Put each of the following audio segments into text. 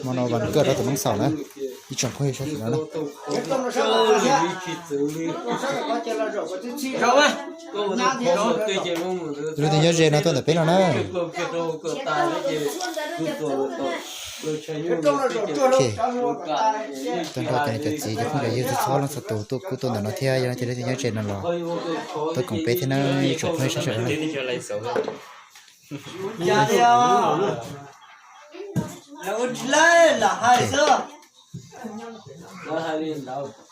Hmo no vas kawm rau tus Hmoob Xaus na, ib tsoom phooj ywg sawv daws na. Tus hlub tus nyob ze no tuaj ntawm peb no na. Tag nrho cov niam cov txiv cov phooj cov ywg txhua txhua leej txhua tus tuaj kuj tuaj ntawm no thiab, yog no ces leej twg nyob ze no los tuaj koom peb thiab na, ib tsoom phooj ywg sawv daws na. Lawv ua tsis laib lam hais xwb.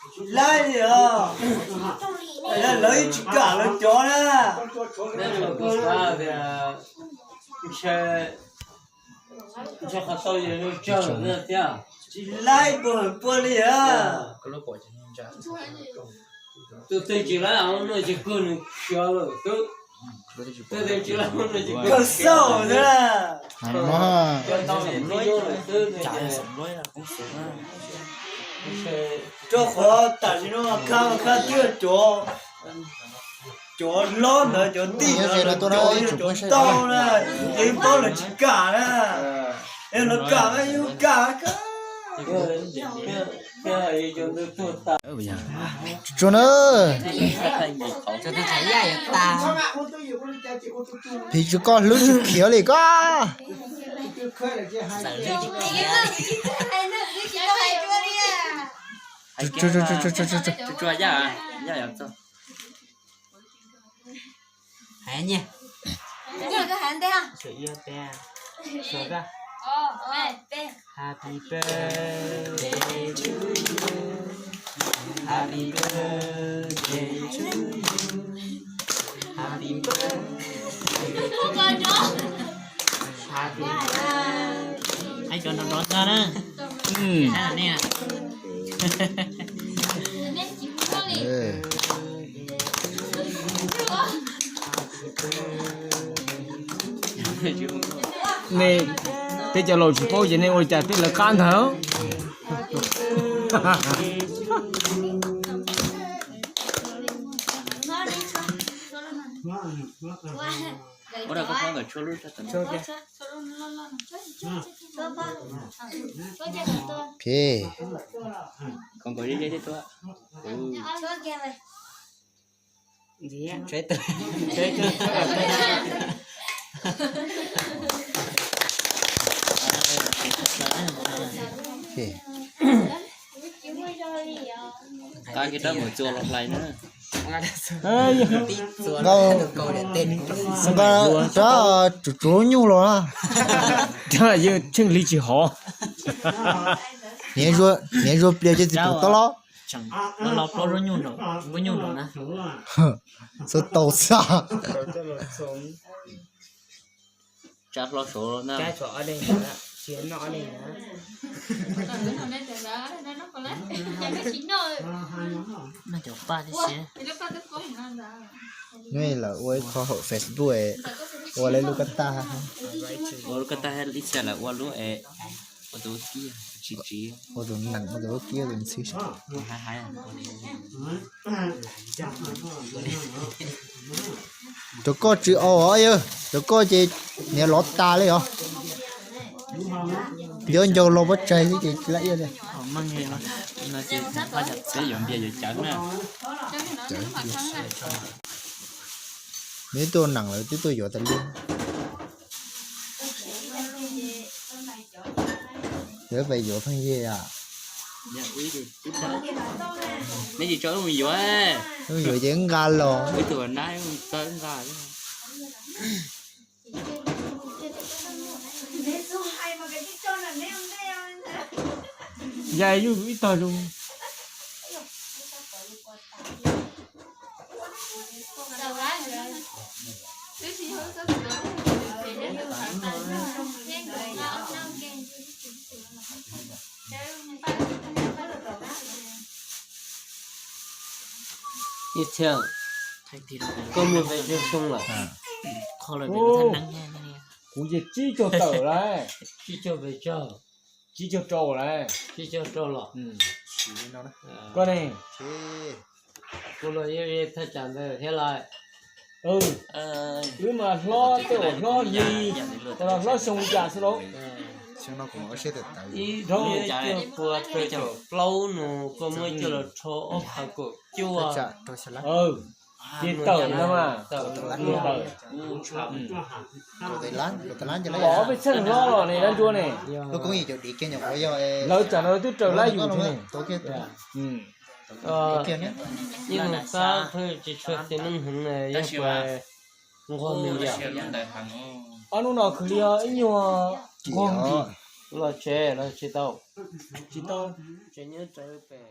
Tsis laib li os. Lawv yeej tsis kam lawv cov na. Tsis laib puag pua li a. Tus twg tsis laib hauv no ces kawg nws siav lawm xwb. Tus twg tsis laib hauv no ces kawg xauj xwb na. Rau qhov tam sim no khab khab thiab cov, cov hlob ntawd cov tij ntawd cov ntau na, yeej paub lawv tsis kam na. Es lawv kam mas yeej kam. Tsuag na. Phim tsis koj hlub tsis khiav li koj. Hais nyiaj. Happy birthday to you. Happy birthday to you. Happy birthday. Happy birthday. Hais cov nrov nrov ntag na. Nej, peb cov laus tsis paub ces nej ua cas peb lawv qab ntag. Phem. Nqa kiag rab mus txua los hlais na. Nqa rab tsuv tsuv nyuj los na. Yeej tsheej li tsis hov. Niam zuag plias ces txiv pum tau los. Txhob tau xwb. Tsa hlo saud na. Noj cov paj tib si. Nws lawv ua ib qho hauv Facebook es ua lub kab tag. Ua lub kab tag ib txhia lawv ua lub es ua tus ua kiag tsis tsis. Ua tus nees ua tus ua kiag tus ntxhw. Cov koj tsis aus os yawg, cov koj ces niam lov tas li os. Ncaug ncaug los pob tsaig xwb ces tsis laj iaj li. Peb yuav npias yuav cawv na. Nws tuaj nees lawv twb tuaj yuav tas li. Yog pes yuav pheej yig a. Neb tsis tso wb mus yuav. Wb mus yuav ces wb nqa los. Wb tus nab wb txawj nqa. Yaj yug ib tog zoo. Ib txhia, koj muaj pes tsawg xyoo lawm? Kuv ces tsib caug tawm lawm. Tsib caug pes tsawg? Tsib caug rau lawm. Tsib caug rau los? Koj ne? Kuv los thaj tsam ntawd thiab lawm. Wb mas hlob tej uas hlob hli, los hlob xyoo li cas xwb lauj? Ib cuaj pua rau caum plaub no koj muab coj los rho ob phav kaum cuaj, ces tawm no mas. Pom ob peb txheej hlob los ne dab ntsuab ne. Lawv tsam no twb raws lab yus thiab ne. Ib nus xab pheej tsis tshua xis neej heev na, yog puas nquag me yam? Ob hnub no khwv li ib nyuag nquag ntim. Los tsev los tsis tau? Tsis tau, tseem nyob rawv pem.